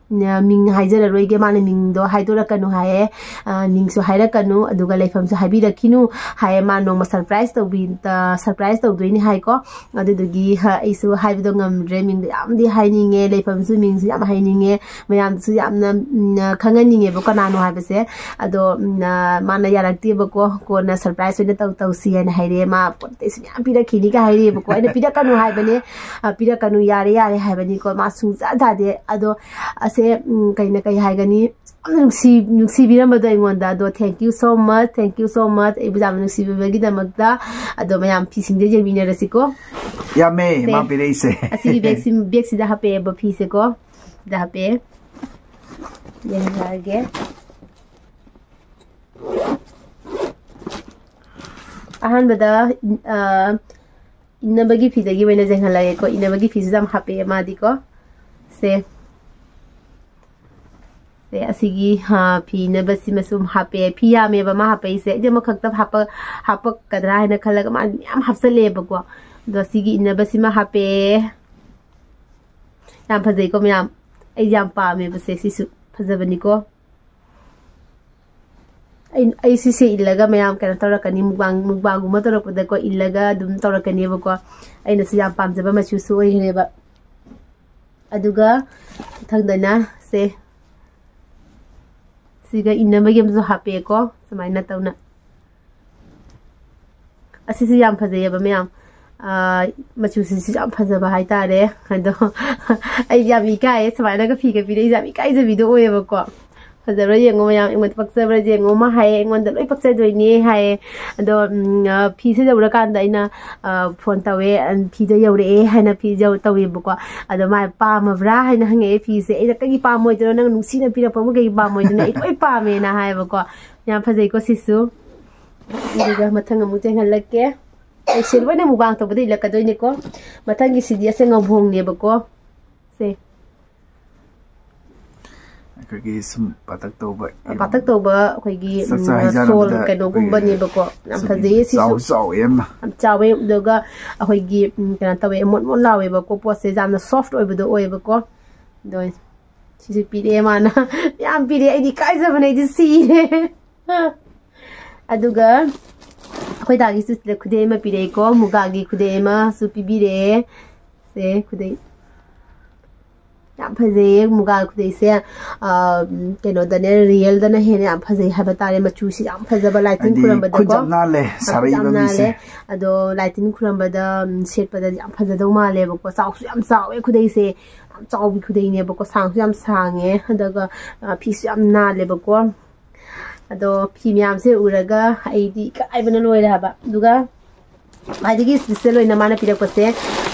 ꯑ, ꯃꯤꯡ ꯍꯥꯏꯖꯔꯔꯣꯏꯒꯦ, ꯃꯥꯅ ꯃꯤꯡꯗꯣ ꯍꯥꯏꯗꯣꯔꯛꯀꯅꯨ ꯍꯥꯏꯌꯦ, ꯑ, ꯃꯤꯡꯁꯨ ꯍꯥꯏꯔꯛꯀꯅꯨ, ꯑꯗꯨꯒ ꯂꯩꯐꯝꯁꯨ ꯍꯥꯏꯕꯤꯔꯛꯈꯤꯅꯨ ꯍꯥꯏꯌꯦ꯫ ꯃꯥ ꯅꯣꯡꯃ surprise ꯇꯧꯕꯤ-, ꯑ, surprise ꯇꯧꯗꯣꯏꯅꯤ ꯍꯥꯏꯀꯣ꯫ ꯑꯗꯨꯗꯨꯒꯤ, ꯍ, ꯑꯩꯁꯨ ꯍꯥꯏꯕꯗꯣ ꯉꯝꯗ꯭ꯔꯦ꯫ ꯃꯤꯡꯗꯣ ꯌꯥꯝꯗꯤ ꯍꯥꯏꯅꯤꯡꯉꯦ, ꯂꯩꯐꯝꯁꯨ, ꯃꯤꯡꯁꯨ ꯌꯥꯝ ꯍꯥꯏꯅꯤꯡꯉꯦ, ꯃꯌꯥꯝꯗꯁꯨ ꯌꯥꯝꯅ, ꯎꯝ, ꯈꯪꯍꯟꯅꯤꯡꯉꯦꯕ ꯀꯅꯥꯅꯣ ꯍꯥꯏꯕꯁꯦ꯫ ꯑꯗꯣ, ꯎꯝ, ꯑ, ꯃꯥꯅ ꯌꯥꯔꯛꯇꯦꯕꯀꯣ, ꯀꯣꯟꯅ surprise ꯑꯣꯏꯅ ꯇꯧ-, ꯇꯧꯁꯤ ꯍꯥꯏꯅ ꯍꯥꯏꯔꯛꯑꯦ꯫ ꯃꯥ ꯄꯣꯠ ꯆꯩꯁꯨ ꯃꯌꯥꯝ ꯄꯤꯔꯛꯈꯤꯅꯤꯒ ꯍꯥꯏꯔꯛꯑꯦꯕꯀꯣ꯫ ꯑꯩꯅ ꯄꯤꯔꯛꯀꯅꯨ ꯍꯥꯏꯕꯅꯦ, ꯑ, ꯄꯤꯔꯛꯀꯅꯨ, ꯌꯥꯔꯦ, ꯌꯥꯔꯦ ꯍꯥꯏꯕꯅꯤꯀꯣ꯫ ꯃꯥ ꯁꯨꯡꯖꯥ ꯖꯥꯗꯦ꯫ ꯑꯗꯣ ꯑꯁꯦ, ꯎꯝ, ꯀꯩꯅ ꯀꯩ ꯍꯥꯏꯒꯅꯤ, ꯌꯥꯝꯅ ꯅꯨꯡꯁꯤ-, ꯅꯨꯡꯁꯤꯕꯤꯔꯝꯕꯗꯣ ꯑꯩꯉꯣꯟꯗ꯫ ꯑꯗꯣ thank you so much, thank you so much, ꯑꯩꯕꯨ ꯌꯥꯝꯅ ꯅꯨꯡꯁꯤꯕꯤꯕꯒꯤꯗꯃꯛꯇ꯫ ꯑꯗꯣ ꯃꯌꯥꯝ ꯐꯤꯁꯤꯡꯁꯦ ꯌꯦꯡꯃꯤꯟꯅꯔꯁꯤꯀꯣ꯫ ꯌꯥꯝꯃꯦ, ꯁꯦ꯫ ꯃꯥ ꯄꯤꯔꯛꯏꯁꯦ꯫ ꯑꯁꯤꯒꯤ ꯕꯦꯒꯁꯤ, ꯕꯦꯒꯁꯤꯗ ꯍꯥꯞꯄꯛꯑꯦꯕ ꯐꯤꯁꯦꯀꯣ꯫ ꯁꯤꯗ ꯍꯥꯞꯄꯛꯑꯦ꯫ ꯌꯦꯡꯖꯔꯒꯦ꯫ ꯑꯍꯥꯟꯕꯗ, ꯑ, ꯏꯟꯅꯕꯒꯤ ꯐꯤꯗꯒꯤ ꯑꯣꯏꯅ ꯌꯦꯡꯍꯜꯂꯒꯦꯀꯣ꯫ ꯏꯟꯅꯕꯒꯤ ꯐꯤꯁꯤꯁꯨ ꯌꯥꯝ ꯍꯥꯞꯄꯛꯑꯦ ꯃꯥꯗꯤꯀꯣ꯫ ꯁꯦ꯫ ꯁꯦ, ꯑꯁꯤꯒꯤ, ꯍꯥ, ꯐꯤ ꯏꯟꯅꯕꯁꯤꯃꯁꯨ ꯍꯥꯞꯄꯛꯑꯦ꯫ ꯐꯤ ꯌꯥꯝꯃꯦꯕ ꯃꯥ ꯍꯥꯞꯄꯛꯏꯁꯦ꯫ ꯑꯩꯗꯤ ꯑꯃꯈꯛꯇ ꯍꯥꯞꯄ-, ꯍꯥꯞꯄꯛꯀꯗ꯭ꯔꯥ ꯍꯥꯏꯅ ꯈꯜꯂꯒ ꯃꯥ ꯃꯌꯥꯝ ꯍꯥꯞꯆꯜꯂꯛꯑꯦꯕꯀꯣ꯫ ꯑꯗꯣ ꯑꯁꯤꯒꯤ ꯏꯟꯅꯕꯁꯤꯃ ꯍꯥꯞꯄꯛꯑꯦ꯫ ꯌꯥꯝ ꯐꯖꯩꯀꯣ ꯃꯌꯥꯝ꯫ ꯑꯩ ꯌꯥꯝ ꯄꯥꯝꯃꯦꯕ ꯁꯦ꯫ ꯁꯤꯁꯨ ꯐꯖꯕꯅꯤꯀꯣ꯫ ꯑꯩ, ꯑꯩ ꯁꯤꯁꯦ ꯏꯜꯂꯒ ꯃꯌꯥꯝ ꯀꯩꯅꯣ ꯇꯧꯔꯛꯀꯅꯤ, mukbang, mukbangꯒꯨꯝꯕ ꯇꯧꯔꯛꯄꯗꯀꯣ, ꯏꯜꯂꯒ ꯑꯗꯨꯝ ꯇꯧꯔꯛꯀꯅꯦꯕꯀꯣ꯫ ꯑꯩꯅꯁꯨ ꯌꯥꯝ ꯄꯥꯝꯖꯕ ꯃꯆꯨꯁꯨ ꯑꯣꯏꯈ꯭ꯔꯦꯕ꯫ ꯑꯗꯨꯒ ꯃꯊꯪꯗꯅ ꯁꯦ, ꯁꯤꯒ ꯏꯟꯅꯕꯒꯤ ꯑꯃꯁꯨ ꯍꯥꯞꯄꯦꯀꯣ, ꯁꯨꯃꯥꯏꯅ ꯇꯧꯅ꯫ ꯑꯁꯤꯁꯨ ꯌꯥꯝ ꯐꯖꯩꯌꯦꯕ ꯃꯌꯥꯝ꯫ ꯑꯥ, ꯃꯆꯨꯁꯤꯁꯨ ꯌꯥꯝ ꯐꯖꯕ ꯍꯥꯏꯇꯥꯔꯦ꯫ ꯑꯗꯣ ꯑꯩ ꯌꯥꯝ ꯏꯀꯥꯏꯌꯦ, ꯁꯨꯃꯥꯏꯅꯒ ꯐꯤꯒ ꯄꯤꯔꯛꯏꯁꯦ ꯌꯥꯝ ꯏꯀꯥꯏꯖꯕꯤꯗꯣ ꯑꯣꯏꯌꯦꯕꯀꯣ꯫ ꯐꯖꯕ꯭ꯔꯥ ꯌꯦꯡꯉꯣ ꯃꯌꯥꯝ, ꯑꯩꯉꯣꯟꯗ ꯄꯛꯆꯕ꯭ꯔꯥ ꯌꯦꯡꯉꯣ꯫ ꯃꯥ ꯍꯥꯏꯌꯦ, "ꯑꯩꯉꯣꯟꯗ ꯂꯣꯏ ꯄꯛꯆꯗꯣꯏꯅꯦ" ꯍꯥꯏꯌꯦ꯫ ꯑꯗꯣ, ꯎꯝ, ꯑ, ꯐꯤꯁꯦ ꯌꯧꯔꯀꯥꯟꯗ ꯑꯩꯅ, ꯑ, ꯐꯣꯟ ꯇꯧꯋꯦ, ꯑ, "ꯐꯤꯗꯣ ꯌꯧꯔꯛꯑꯦ" ꯍꯥꯏꯅ ꯐꯤ ꯌꯧ-, ꯇꯧꯋꯦꯕꯀꯣ꯫ ꯑꯗꯣ ꯃꯥ "ꯄꯥꯝꯃꯕ꯭ꯔꯥ?" ꯍꯥꯏꯅ ꯍꯪꯉꯛꯑꯦ ꯐꯤꯁꯦ꯫ ꯑꯩꯅ "ꯀꯩꯒꯤ ꯄꯥꯝꯃꯣꯏꯗꯣꯏꯅꯣ? ꯅꯪ ꯅꯨꯡꯁꯤꯅ ꯄꯤꯔꯛꯄꯕꯨ ꯀꯩꯒꯤ ꯄꯥꯝꯃꯣꯏꯗꯣꯏꯅꯣ? ꯑꯩ ꯂꯣꯏ ꯄꯥꯝꯃꯦꯅ" ꯍꯥꯏꯌꯦꯕꯀꯣ꯫ ꯌꯥꯝ ꯐꯖꯩꯀꯣ ꯁꯤꯁꯨ꯫ ꯑꯗꯨꯒ ꯃꯊꯪ ꯑꯃꯨꯛ ꯆꯦꯟꯍꯜꯂꯛꯀꯦ꯫ ꯑꯩ ꯁꯤ ꯂꯣꯏꯅ mukbang ꯇꯧꯕꯗ ꯏꯜꯂꯛꯀꯗꯣꯏꯅꯤꯀꯣ꯫ ꯃꯊꯪꯒꯤꯁꯤꯗꯤ ꯑꯁꯦ ꯉꯧꯕꯣꯡꯅꯦꯕꯀꯣ꯫ ꯁꯦ꯫ ꯑꯩꯈꯣꯏꯒꯤ ꯁꯨꯝ ꯄꯥꯇꯛ ꯇꯧꯕ ꯌꯥꯝ ꯄꯥꯇꯛ ꯇꯧꯕ ꯑꯩꯈꯣꯏꯒꯤ ꯆꯥꯛꯆꯥ ꯎꯝ, ꯍꯩꯖꯥꯟꯅꯕꯗ ꯁꯣꯜ ꯀꯩꯅꯣꯒꯨꯝꯕꯅꯦꯕꯀꯣ꯫ ꯌꯥꯝ ꯑꯩꯈꯣꯏꯒꯤ ꯐꯖꯩꯌꯦ ꯁꯤꯁꯨ꯫ ꯆꯥꯎ ꯆꯥꯎ ꯌꯥꯝꯅ ꯌꯥꯝ ꯆꯥꯎꯋꯦ꯫ ꯑꯗꯨꯒ ꯑꯩꯈꯣꯏꯒꯤ ꯎꯝ, ꯀꯩꯅꯣ ꯇꯧꯋꯦ, ꯃꯣꯟ ꯃꯣꯟ ꯂꯥꯎꯋꯦꯕꯀꯣ꯫ ꯄꯣꯠꯁꯦ ꯌꯥꯝꯅ ꯁꯣꯐ ꯑꯣꯏꯕꯗꯣ ꯑꯣꯏꯌꯦꯕꯀꯣ꯫ ꯑꯗꯣ ꯁꯤꯁꯨ ꯄꯤꯔꯛꯑꯦ ꯃꯥꯅ꯫ ꯌꯥꯝ ꯄꯤꯔꯛꯑꯦ, ꯑꯩꯗꯤ ꯏꯀꯥꯏꯖꯕꯅ ꯑꯩꯗꯤ ꯁꯤꯔꯦ꯫ ꯑꯗꯨꯒ ꯑꯩꯈꯣꯏ ꯗꯥꯒꯤꯁꯨ ꯁꯤꯗ ꯈꯨꯗꯩ ꯑꯃ ꯄꯤꯔꯛꯑꯦꯀꯣ, ꯃꯨꯒꯥꯒꯤ ꯈꯨꯗꯩ ꯑꯃꯁꯨ ꯄꯤꯕꯤꯔꯛꯑꯦ꯫ ꯁꯦ ꯈꯨꯗꯩ ꯌꯥꯝ ꯐꯖꯩꯌꯦ ꯃꯨꯒꯥ ꯈꯨꯗꯩꯁꯦ꯫ ꯑ, ꯀꯩꯅꯣꯗꯅꯦ, ꯔꯤꯌꯦꯜꯗꯅ ꯍꯦꯟꯅ ꯌꯥꯝ ꯐꯖꯩ ꯍꯥꯏꯕ ꯇꯥꯔꯦ꯫ ꯃꯆꯨꯁꯤ ꯌꯥꯝ ꯐꯖꯕ, ꯂꯥꯏꯇꯤꯟ ꯍꯥꯏꯗꯤ ꯈꯨꯠ ꯈꯨꯔꯝꯕꯗꯀꯣ꯫ ꯌꯥꯝ ꯅꯥꯜꯂꯦ ꯈꯨꯠ ꯁꯥꯔꯛꯏꯕ ꯌꯥꯝ ꯃꯤꯁꯦ꯫ ꯅꯥꯜꯂꯦ꯫ ꯑꯗꯣ ꯂꯥꯏꯇꯤꯟ ꯈꯨꯔꯝꯕꯗ ꯎꯝ, ꯁꯦꯠꯄꯗ ꯌꯥꯝ ꯐꯖꯗꯧ ꯃꯥꯜꯂꯦꯕꯀꯣ꯫ ꯆꯥꯎꯁꯨ ꯌꯥꯝ ꯆꯥꯎꯋꯦ ꯈꯨꯗꯩꯁꯦ, ꯌꯥꯝ ꯆꯥꯎꯕꯤ ꯈꯨꯗꯩꯅꯦꯕꯀꯣ꯫ ꯁꯥꯡꯁꯨ ꯌꯥꯝ ꯁꯥꯡꯉꯦ, ꯑꯗꯨꯒ ꯑ, ꯐꯤꯁꯨ ꯌꯥꯝ ꯅꯥꯜꯂꯦꯕꯀꯣ꯫ ꯑꯗꯣ ꯐꯤ ꯃꯌꯥꯝꯁꯦ ꯎꯔꯒ ꯑꯩꯗꯤ ꯏꯀꯥꯏꯕꯅ ꯂꯣꯏꯔꯦ ꯍꯥꯏꯕ꯫ ꯑꯗꯨꯒ ꯈ꯭ꯋꯥꯏꯗꯒꯤ ꯏꯁꯄꯤꯁꯦꯜ ꯑꯣꯏꯅ ꯃꯥꯅ ꯄꯤꯔꯛꯄꯁꯦ,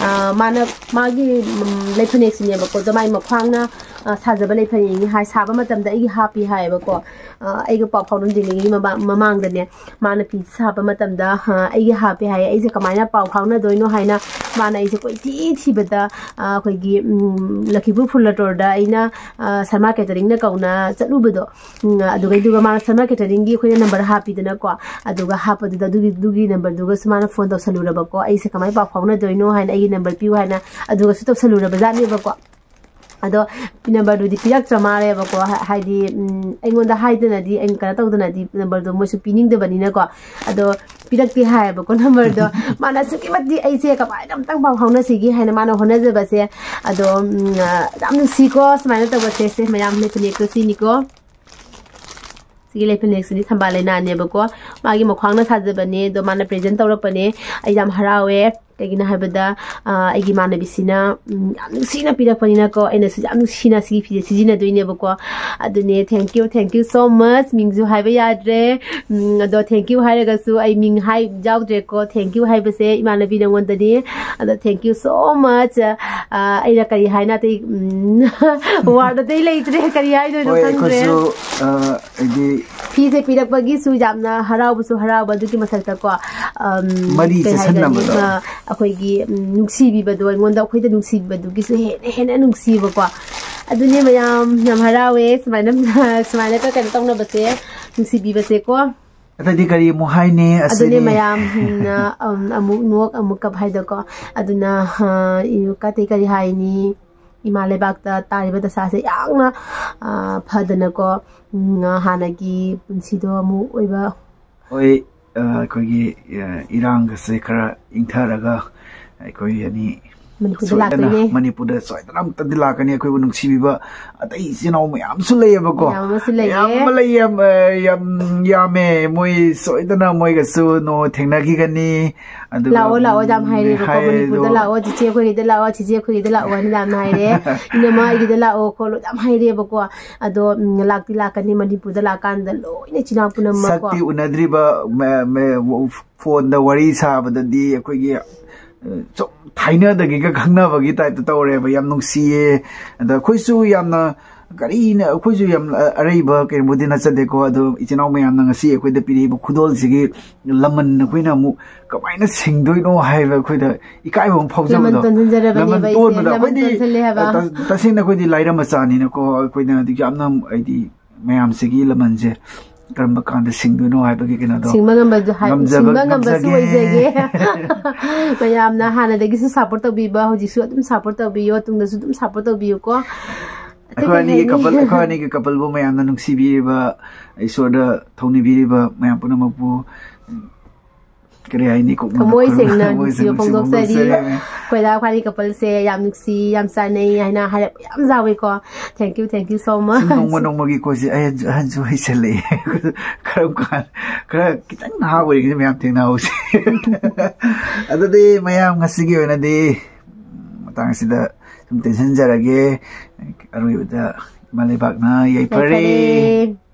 ꯑ, ꯃꯥꯅ ꯃꯥꯒꯤ ꯎꯝ, ꯂꯩꯐꯅꯦꯛꯁꯤꯅꯦꯕꯀꯣ꯫ ꯑꯗꯣ ꯃꯥꯒꯤ ꯃꯈ꯭ꯋꯥꯡꯅ ꯑ, ꯁꯥꯖꯕ ꯂꯩꯐꯅꯦꯛꯅꯤ ꯍꯥꯏ꯫ ꯁꯥꯕ ꯃꯇꯝꯗ ꯑꯩꯒꯤ ꯍꯥꯞꯄꯤ ꯍꯥꯏꯌꯦꯕꯀꯣ꯫ ꯑ, ꯑꯩꯒ ꯄꯥꯎ ꯐꯥꯎꯅꯗ꯭ꯔꯤꯉꯩꯒꯤ ꯃꯃꯥꯡ- ꯃꯃꯥꯡꯗꯅꯦ, ꯃꯥꯅ ꯐꯤ ꯁꯥꯕ ꯃꯇꯝꯗ ꯑ, ꯑꯩꯒꯤ ꯍꯥꯞꯄꯤ ꯍꯥꯏꯌꯦ꯫ ꯑꯩꯁꯦ ꯀꯃꯥꯏꯅ ꯄꯥꯎ ꯐꯥꯎꯅꯗꯣꯏꯅꯣ ꯍꯥꯏꯅ ꯃꯥꯅ ꯑꯩꯁꯦ ꯀꯣꯏꯊꯤ ꯊꯤꯕꯗ, ꯑ, ꯑꯩꯈꯣꯏꯒꯤ ꯎꯝ, ꯂꯈꯤꯄꯨꯔ ꯐꯨꯜꯂꯇꯣꯔꯗ ꯑꯩꯅ ꯑ, ꯁꯔꯃꯥ ꯀꯦꯇꯔꯤꯡꯅ ꯀꯧꯅ ꯆꯠꯂꯨꯕꯗꯣ꯫ ꯎꯝ, ꯑꯗꯨꯒꯩꯗꯨꯒ ꯃꯥꯅ ꯁꯔꯃꯥ ꯀꯦꯇꯔꯤꯡꯒꯤ ꯑꯩꯈꯣꯏꯅ ꯅꯝꯕꯔ ꯍꯥꯞꯄꯤꯗꯅꯀꯣ꯫ ꯑꯗꯨꯒ ꯍꯥꯞꯄꯗꯨꯗ ꯑꯗꯨꯒꯤ ꯑꯗꯨꯒꯤ ꯅꯝꯕꯔꯗꯨꯒꯁꯨ ꯃꯥꯅ ꯐꯣꯟ ꯇꯧꯁꯜꯂꯨꯔꯕꯀꯣ꯫ ꯑꯩꯁꯦ ꯀꯃꯥꯏꯅ ꯄꯥꯎ ꯐꯥꯎꯅꯗꯣꯏꯅꯣ ꯍꯥꯏꯅ ꯑꯩꯒꯤ ꯅꯝꯕꯔ ꯄꯤꯌꯨ ꯍꯥꯏꯅ ꯑꯗꯨꯒꯁꯨ ꯇꯧꯁꯜꯂꯨꯔꯕꯖꯥꯠꯅꯦꯕꯀꯣ꯫ ꯑꯗꯣ ꯅꯝꯕꯔꯗꯨꯗꯤ ꯄꯤꯔꯛꯇ꯭ꯔ ꯃꯥꯜꯂꯦꯕꯀꯣ꯫ ꯍꯥ- ꯍꯥꯏꯗꯤ ꯎꯝ, ꯑꯩꯉꯣꯟꯗ ꯍꯥꯏꯗꯅꯗꯤ, ꯑꯩ ꯀꯩꯅꯣ ꯇꯧꯗꯅꯗꯤ ꯅꯝꯕꯔꯗꯣ ꯃꯣꯏꯁꯨ ꯄꯤꯅꯤꯡꯗꯕꯅꯤꯅꯀꯣ꯫ ꯑꯗꯣ ꯄꯤꯔꯛꯇꯦ ꯍꯥꯏꯌꯦꯕꯀꯣ ꯅꯝꯕꯔꯗꯣ꯫ ꯃꯥꯅ ꯑꯁꯨꯛꯀꯤ ꯃꯇꯤꯛ ꯑꯩꯁꯦ ꯀꯃꯥꯏꯅ ꯑꯝꯇꯪ ꯄꯥꯎ ꯐꯥꯎꯅꯁꯤꯒꯦ ꯍꯥꯏꯅ ꯃꯥꯅ ꯍꯣꯠꯅꯖꯕꯁꯦ꯫ ꯑꯗꯣ ꯎꯝ, ꯑ, ꯌꯥꯝ ꯅꯨꯡꯁꯤꯀꯣ ꯁꯨꯃꯥꯏꯅ ꯇꯧꯕꯁꯦ꯫ ꯁꯦ ꯃꯌꯥꯝ ꯂꯩꯐꯅꯦꯛꯇꯣ ꯁꯤꯅꯤꯀꯣ꯫ ꯁꯤꯒꯤ ꯂꯩꯐꯅꯦꯛꯁꯤꯗꯤ ꯊꯝꯕꯥꯜ ꯂꯩꯅꯥꯅꯦꯕꯀꯣ꯫ ꯃꯥꯒꯤ ꯃꯈ꯭ꯋꯥꯡꯅ ꯁꯥꯖꯕꯅꯦ, ꯑꯗꯣ ꯃꯥꯅ ꯄ꯭ꯔꯦꯖꯦꯟ ꯇꯧꯔꯛꯄꯅꯦ꯫ ꯑꯩ ꯌꯥꯝ ꯍꯔꯥꯎꯋꯦ꯫ ꯀꯩꯒꯤꯅꯣ ꯍꯥꯏꯕꯗ ꯑ, ꯑꯩꯒꯤ ꯏꯃꯥꯟꯅꯕꯤꯁꯤꯅ ꯎꯝ, ꯌꯥꯝ ꯅꯨꯡꯁꯤꯅ ꯄꯤꯔꯛꯄꯅꯤꯅꯀꯣ꯫ ꯑꯩꯅꯁꯨ ꯌꯥꯝ ꯅꯨꯡꯁꯤꯅ ꯁꯤꯒꯤ ꯐꯤꯁꯦ ꯁꯤꯖꯤꯟꯅꯗꯣꯏꯅꯦꯕꯀꯣ꯫ ꯑꯗꯨꯅꯦ, thank you, thank you so much꯫ ꯃꯤꯡꯁꯨ ꯍꯥꯏꯕ ꯌꯥꯗ꯭ꯔꯦ꯫ ꯎꯝ, ꯑꯗꯣ thank you ꯍꯥꯏꯔꯒꯁꯨ ꯑꯩ ꯃꯤꯡ ꯍꯥꯏ ꯌꯥꯎꯗ꯭ꯔꯦꯀꯣ꯫ Thank you ꯍꯥꯏꯕꯁꯦ ꯏꯃꯥꯟꯅꯕꯤ ꯅꯉꯣꯟꯗꯅꯤ꯫ ꯑꯗꯣ thank you so much꯫ ꯑ, ꯑꯩꯅ ꯀꯔꯤ ꯍꯥꯏꯅ ꯑꯇꯩ ꯎꯝ, ꯋꯥꯔꯗ ꯑꯇꯩ ꯂꯩꯇ꯭ꯔꯦ꯫ ꯀꯔꯤ ꯍꯥꯏꯗꯣꯏꯅꯣ ꯍꯣꯏ, ꯈꯪꯗ꯭ꯔꯦ꯫ ꯑꯩꯈꯣꯏꯁꯨ ꯑ, ꯍꯥꯏꯗꯤ ꯐꯤꯁꯦ ꯄꯤꯔꯛꯄꯒꯤꯁꯨ ꯌꯥꯝꯅ ꯍꯔꯥꯎꯕꯁꯨ ꯍꯔꯥꯎꯕ, ꯑꯗꯨꯒꯤ ꯃꯊꯛꯇꯀꯣ, ꯑꯝ, ꯃꯔꯤ ꯀꯩ ꯍꯥꯏꯒꯅꯤ, ꯆꯦꯁꯟꯅꯕꯗꯣ꯫ ꯑ, ꯑꯩꯈꯣꯏꯒꯤ ꯎꯝ, ꯅꯨꯡꯁꯤꯕꯤꯕꯗꯣ, ꯑꯩꯉꯣꯟꯗ ꯑꯩꯈꯣꯏꯗ ꯅꯨꯡꯁꯤꯕꯤꯕꯗꯨꯒꯤꯁꯨ ꯍꯦꯟꯅ ꯍꯦꯟꯅ ꯅꯨꯡꯁꯤꯕꯀꯣ꯫ ꯑꯗꯨꯅꯦ ꯃꯌꯥꯝ, ꯌꯥꯝ ꯍꯔꯥꯎꯋꯦ ꯁꯨꯃꯥꯏꯅ ꯁꯨꯃꯥꯏꯅꯒ ꯀꯩꯅꯣ ꯇꯧꯅꯕꯁꯦ, ꯅꯨꯡꯁꯤꯕꯤꯕꯁꯦꯀꯣ꯫ ꯑꯇꯩꯗꯤ ꯀꯔꯤ ꯑꯃꯨꯛ ꯍꯥꯏꯅꯤ? ꯑꯗꯨꯅꯦ ꯑꯁꯤꯅꯤ. ꯃꯌꯥꯝꯅ, ꯎꯝ, ꯑꯃꯨꯛ ꯅꯣꯛ ꯑꯃꯨꯛ ꯀꯞ ꯍꯥꯏꯗꯣꯀꯣ꯫ ꯑꯗꯨꯅ, ꯑ, ꯏ-, ꯀꯇꯩ ꯀꯔꯤ ꯍꯥꯏꯅꯤ? ꯏꯃꯥ ꯂꯩꯕꯥꯛꯇ ꯇꯥꯔꯤꯕ ꯗꯁꯥꯁꯦ ꯌꯥꯝꯅ, ꯑ, ꯐꯗꯅꯀꯣ, ꯎꯝ, ꯍꯥꯟꯅꯒꯤ ꯄꯨꯟꯁꯤꯗꯣ ꯑꯃꯨꯛ ꯑꯣꯏꯕ. ꯍꯣꯏ, ꯑ, ꯑꯩꯈꯣꯏꯒꯤ, ꯑ, ꯏꯔꯥꯡꯒꯁꯦ ꯈꯔ ꯏꯪꯊꯔꯒ ꯑꯩꯈꯣꯏ ꯑꯅꯤ ꯃꯅꯤꯄꯨꯔꯗ ꯁꯣꯏꯗꯅ ꯂꯥꯛꯇꯣꯏꯅꯦ. ꯃꯅꯤꯄꯨꯔꯗ ꯁꯣꯏꯗꯅ ꯑꯃꯨꯛꯇꯗꯤ ꯂꯥꯛꯀꯅꯤ꯫ ꯑꯩꯈꯣꯏꯕꯨ ꯅꯨꯡꯁꯤꯕꯤꯕ ꯑꯇꯩ ꯏꯆꯤꯟ ꯏꯅꯥꯎ ꯃꯌꯥꯝꯁꯨ ꯂꯩꯌꯦꯕꯀꯣ. ꯃꯌꯥꯝ ꯑꯃꯁꯨ ꯂꯩꯌꯦ. ꯃꯌꯥꯝ ꯑꯃ ꯂꯩꯌꯦ, ꯌꯥꯝ, ꯌꯥꯝ ꯌꯥꯝꯃꯦ꯫ ꯃꯣꯏ ꯁꯣꯏꯗꯅ ꯃꯣꯏꯒꯁꯨ ꯅꯣ ꯊꯦꯡꯅꯈꯤꯒꯅꯤ. ꯑꯗꯨꯒ, ꯂꯥꯛꯑꯣ, ꯂꯥꯛꯑꯣ ꯌꯥꯝ ꯎꯝ, ꯍꯥꯏꯔꯦꯕꯀꯣ, ꯍꯥꯏ ꯃꯅꯤꯄꯨꯔꯗ ꯑꯗꯣ. ꯂꯥꯛꯑꯣ, ꯆꯤꯆꯦ ꯑꯩꯈꯣꯏꯒꯤꯗ ꯂꯥꯛꯑꯣ, ꯆꯤꯆꯦ ꯑꯩꯈꯣꯏꯒꯤꯗ ꯂꯥꯛꯑꯣ ꯍꯥꯏꯅ ꯌꯥꯝꯅ ꯍꯥꯏꯔꯦ. ꯏꯅꯝꯃ ꯑꯩꯒꯤꯗ ꯂꯥꯛꯑꯣ ꯈꯣꯠꯂꯣ ꯌꯥꯝ ꯍꯥꯏꯔꯦꯕꯀꯣ. ꯑꯗꯣ, ꯎꯝ, ꯂꯥꯛꯇꯤ ꯂꯥꯛꯀꯅꯤ, ꯃꯅꯤꯄꯨꯔꯗ ꯂꯥꯛꯀꯥꯟꯗ ꯂꯣꯏꯅ ꯏꯆꯤꯟ ꯏꯅꯥꯎ ꯄꯨꯝꯅꯃꯛꯀꯣ. ꯁꯛꯇꯤ ꯎꯅꯗ꯭ꯔꯤꯕ ꯃ-, ꯃ-, ꯐꯣꯟꯗ ꯋꯥꯔꯤ ꯁꯥꯕꯗꯗꯤ ꯑꯩꯈꯣꯏꯒꯤ, ꯑ, ꯁꯨꯝ ꯊꯥꯏꯅꯗꯒꯤꯒ ꯈꯪꯅꯕꯒꯤ ꯇꯥꯏꯞꯇ ꯇꯧꯔꯦꯕ꯫ ꯌꯥꯝ ꯅꯨꯡꯁꯤꯌꯦ꯫ ꯑꯗ ꯑꯩꯈꯣꯏꯁꯨ ꯌꯥꯝꯅ ꯀꯔꯤꯅ, ꯑꯩꯈꯣꯏꯁꯨ ꯌꯥꯝ ꯑ-, ꯑꯔꯩꯕ ꯀꯩꯅꯣꯕꯨꯗꯤ ꯅꯠꯆꯗꯦꯀꯣ꯫ ꯑꯗꯣ ꯏꯆꯤꯟ ꯏꯅꯥꯎ ꯃꯌꯥꯝꯅ ꯉꯁꯤ ꯑꯩꯈꯣꯏꯗ ꯄꯤꯔꯛꯏꯕ ꯈꯨꯗꯣꯜꯁꯤꯒꯤ ꯂꯃꯟ ꯑꯩꯈꯣꯏꯅ ꯑꯃꯨꯛ ꯀꯃꯥꯏꯅ ꯁꯤꯡꯗꯣꯏꯅꯣ ꯍꯥꯏꯕ ꯑꯩꯈꯣꯏꯗ ꯏꯀꯥꯏꯕ ꯑꯃ ꯐꯥꯎꯖꯕꯗꯣ. ꯂꯃꯟ ꯇꯣꯟꯁꯤꯟꯖꯔꯕꯅꯦꯕ ꯂꯃꯟ ꯑꯩꯁꯦ. ꯇꯣꯟꯕꯗ ꯂꯃꯟ ꯑꯩꯈꯣꯏꯗꯤ, ꯇꯣꯟꯁꯤꯜꯂꯦ ꯍꯥꯏꯕ. ꯑ, ꯇ-, ꯇꯁꯦꯡꯅ ꯑꯩꯈꯣꯏꯗꯤ ꯂꯥꯏꯔ ꯃꯆꯥꯅꯤꯅꯀꯣ, ꯑꯩꯈꯣꯏꯅ ꯍꯥꯏꯗꯤ ꯌꯥꯝꯅ ꯍꯥꯏꯗꯤ ꯃꯌꯥꯝꯁꯤꯒꯤ ꯂꯃꯟꯁꯦ ꯀꯔꯝꯕ ꯀꯥꯟꯗ ꯁꯤꯡꯗꯣꯏꯅꯣ ꯍꯥꯏꯕꯒꯤ ꯀꯩꯅꯣꯗꯣ ꯁꯤꯡꯕ ꯉꯝꯕꯗꯨ ꯍꯥꯏ-, ꯉꯝꯖꯕ-, ꯁꯤꯡꯕ ꯉꯝꯕꯁꯨ ꯉꯝꯖꯒꯦ꯫ ꯑꯣꯏꯖꯒꯦ꯫ ꯃꯌꯥꯝꯅ ꯍꯥꯟꯅꯗꯒꯤꯁꯨ ꯁꯞꯄꯣꯔꯠ ꯇꯧꯕꯤꯕ, ꯍꯧꯖꯤꯛꯁꯨ ꯑꯗꯨꯝ ꯁꯞꯄꯣꯔꯠ ꯇꯧꯕꯤꯌꯣ, ꯇꯨꯡꯗꯁꯨ ꯑꯗꯨꯝ ꯁꯞꯄꯣꯔꯠ ꯇꯧꯕꯤꯌꯨꯀꯣ꯫ ꯑꯇꯩ ꯑꯩꯈꯣꯏ ꯀꯩ ꯑꯅꯤꯒꯤ ꯍꯥꯏꯅꯤ? ꯀꯄꯜ, ꯑꯩꯈꯣꯏ ꯑꯅꯤꯒꯤ ꯀꯄꯜꯕꯨ ꯃꯌꯥꯝꯅ ꯅꯨꯡꯁꯤꯕꯤꯔꯤꯕ, ꯏꯁꯣꯔꯗ ꯊꯧꯅꯤꯕꯤꯔꯤꯕ ꯃꯌꯥꯝ ꯄꯨꯝꯅꯃꯛꯄꯨ, ꯎꯝ, ꯀꯔꯤ ꯍꯥꯏꯅꯤ, ꯀꯣꯛ ꯊꯃꯣꯏ ꯁꯦꯡꯅ ꯊꯃꯣꯏ ꯅꯨꯡꯁꯤꯕ ꯁꯦꯡꯅ ꯅꯨꯡꯁꯤꯕ ꯐꯣꯡꯗꯣꯛꯆꯔꯤ꯫ ꯐꯣꯡꯗꯣꯛꯆꯔꯤ꯫ ꯑꯩꯈꯣꯏ ꯗꯥ ꯈ꯭ꯋꯥꯅꯤ ꯀꯄꯜꯁꯦ ꯌꯥꯝ ꯅꯨꯡꯁꯤ, ꯌꯥꯝ ꯆꯥꯟꯅꯩ ꯍꯥꯏꯅ ꯍꯥꯏꯔꯛꯄ ꯌꯥꯝ ꯌꯥꯎꯋꯦꯀꯣ꯫ Thank you, thank you so much. ꯁꯨꯝ ꯅꯣꯡꯃ ꯅꯣꯡꯃꯒꯤ ꯀꯣꯏꯁꯦ ꯑꯍꯟꯁꯨ, ꯑꯍꯟꯁꯨ ꯍꯩꯁꯜꯂꯛꯑꯦ꯫ ꯀꯔꯝ ꯀꯥꯟ, ꯈꯔ ꯈꯤꯇꯪ ꯅꯍꯥ ꯑꯣꯏꯔꯤꯉꯩꯗ ꯃꯌꯥꯝ ꯊꯦꯡꯅꯍꯧꯁꯦ꯫ ꯑꯗꯨꯗꯤ ꯃꯌꯥꯝ ꯉꯁꯤꯒꯤ ꯑꯣꯏꯅꯗꯤ ꯃꯇꯥꯡ ꯑꯁꯤꯗ ꯁꯨꯝ ꯇꯦꯟꯁꯤꯟꯖꯔꯒꯦ꯫ ꯑꯔꯣꯏꯕꯗ ꯏꯃꯥ ꯂꯩꯕꯥꯛꯅ ꯌꯥꯏꯐꯔꯦ꯫ ꯌꯥꯏꯐꯔꯦ꯫